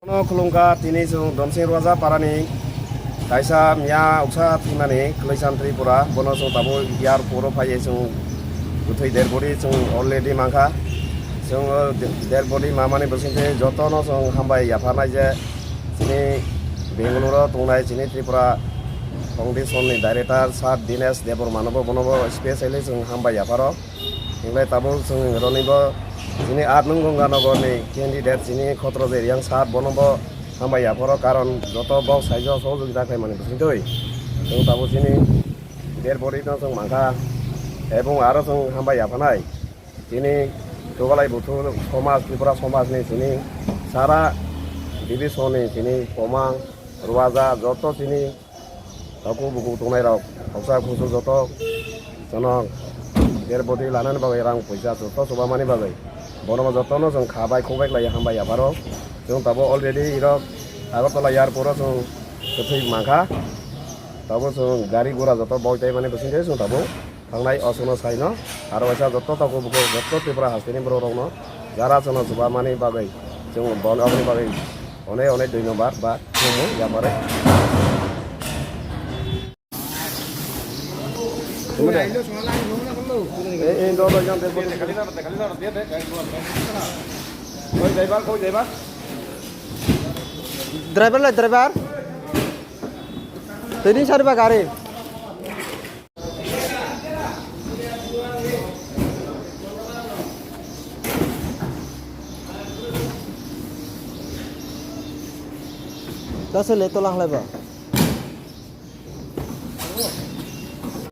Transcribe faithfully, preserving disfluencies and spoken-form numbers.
Bono khulumkha tini chwng Domsing Roja parani kaisa miya uksa thwimani Kwlaisan Tripura, bono chwng tabuk airport o phaiwi chwng kwthwi dead body chwng already mankha. Chwng o dead body mamani bisingtwi jotono chwng hambai yapharnai je chini Bengaluru o tongnai chini Tripura Foundation ni director sir Dinesh Debbarma no bo, bono bo specially chwng hambai yapharo. Hinglai tabuk chwng roni bo chini aat nung Ganga Nagar ni candidate chini Khotroje Riang sir, bono bo hambai yapharo, karon joto bok saijo sohojogita khlaimani bisingtwi chwng tabuk chini dead body no chwng mankha, ebong aro chwng hambai yaphanai chini Chubalai Buthu somaj, Tripura somaj ni chini sara division ni chini Komang, Ruaja, joto chini takhuk bukhuk tongnai rok, khoroksa khoroksa joto jono dead body lanani bagwi rang puisa joto chubamani bagwi bono bo jotono chwng kha bai khuk bai khlai hambai yapharo. Chwng tabuk already irok Agartala airport o chwng kwthwi mankha, tabuk chwng gari gura joto boi tai mani bisingtwi chwng tabuk thangnai o chwngno saino. Aro waisa joto takhuk bukhuk joto Tripura hasteni borok rokno jara chwngno chubamani bagwi chwng bono aboni bagwi onek onek dui number ba chwngno yapare. Ei, ei, do, do, jang, de, de. Koi driver, koi driver. Driver lai driver. Tini sari ba gari. Dase le tola halai ba.